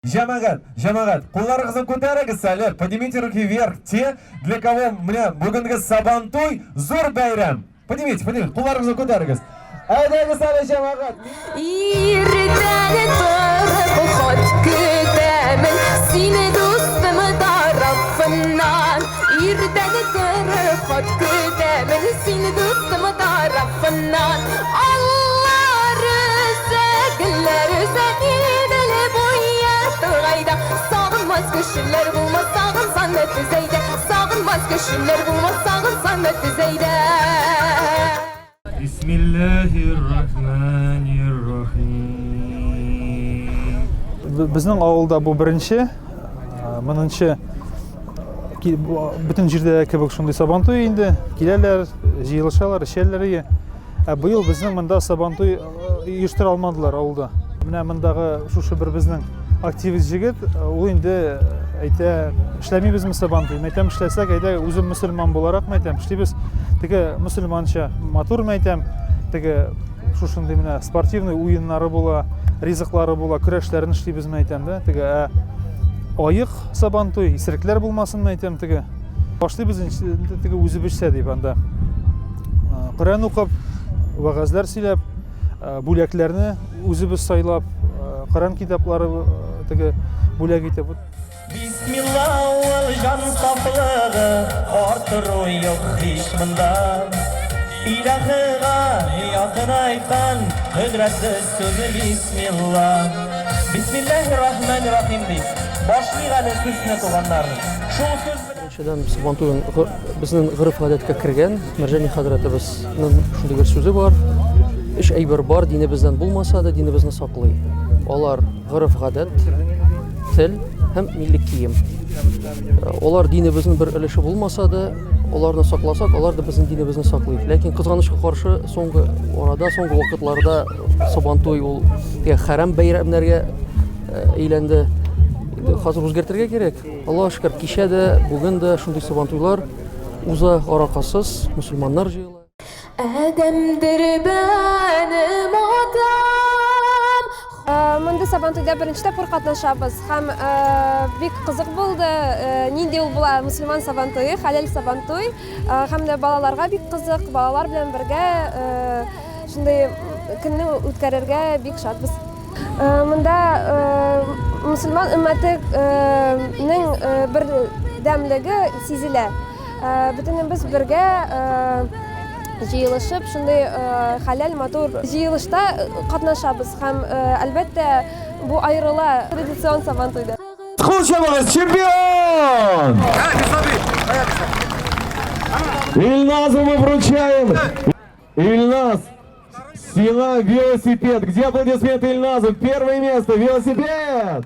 Җәмәгать, җәмәгать, кулларыгызны күтәрегез әле, поднимите руки вверх, те, для кого менә бүгенге Сабантуй зур бәйрәм. Поднимите, поднимите, кулларыгызны күтәрегез. Әйдәгез әле, җәмәгать. Иртән торып хат көтәмен сине дустым тарафыннан. Иртән торып хат көтәмен сине дустым тарафыннан. Аллар өзә, гөлләр өзә, Идел буе тугайда. Сагынмас кешеләр булмас, сагынсаң да төзәйдә. Сагынмас кешеләр булмас, сагынсаң да төзәйдә. Бисмиллаһир-рахманир-рахим. Безнең авылда бу беренче, монынчы бөтен җирдә кебек шундый сабантуй инде. Киләләр, җыелышалар, эчәләр ие. Ә быел безнең монда сабантуй оештыра алмадылар авылда. Менә мондагы шушы бер безнең активист җегет, ул инде әйтә, эшләмибезме сабантуй? Мин әйтәм, эшләсәк, әйдә, үзем мөселман буларак, мин әйтәм, эшлибез. Теге мөселманча матур, мин әйтәм, теге шушындый менә спортивный уеннары була, ризыклары була, көрәшләрен эшлибез, мин әйтәм, да, теге, ә аек сабантуй, исерекләр булмасын, мин әйтәм, теге. Башлыйбыз инде теге үзебезчә дип анда. Коръән укып, вәгазьләр сөйләп, бүләкләрне үзебез сайлап, Коръән китаплары теге бүләк итеп. Бисмилла ул җан сафлыгы, Артыру юк һич монда. Илаһыга якынайткан Кодрәтле сүзе бисмилла. Бисмиллаһир-рахманир-рахим дип башлыйк әле сүзне, туганнар. Шул сүз белән. Беренчедән, Сабантуен безнең гореф-гадәткә кергән. Мәрҗани хәзрәтебезнең шундый бер сүзе бар. Өч әйбер бар, динебездән булмаса да, динебезне саклый. Алар гореф-гадәт, тел һәм милли кием. Алар динебезнең бер өлеше булмаса да, аларны сакласак, алар да безнең динебезне саклый. Ләкин кызганычка каршы, соңгы арада, соңгы вакытларда Сабантуй ул хәрам бәйрәмнәргә әйләнде. Инде хәзер үзгәртергә кирәк. Аллаһ шөкер, кичә дә, бүген дә шундый сабантуйлар уза, аракасыз, мөселманнар җыела. Адәмдер бәнем атам. Мондый Сабантуйда беренче тапкыр катнашабыз һәм бик кызык булды. Нинди ул була мөселман Сабантуе, хәләл Сабантуй. Һәм дә балаларга бик кызык, балалар белән бергә шундый көнне үткәрергә бик шатбыз. Монда мөселман өммәтенең бердәмлеге сизелә. Бөтенебез бергә җыелышып, шундый хәләл, матур җыелышта катнашабыз һәм, әлбәттә, бу аерыла традицион Сабантуйдан. Кул чабыгыз, чемпион! Ильназу мы вручаем. Ильназ, сиңа велосипед. Где аплодисменты Ильназу? Первое место, велосипед!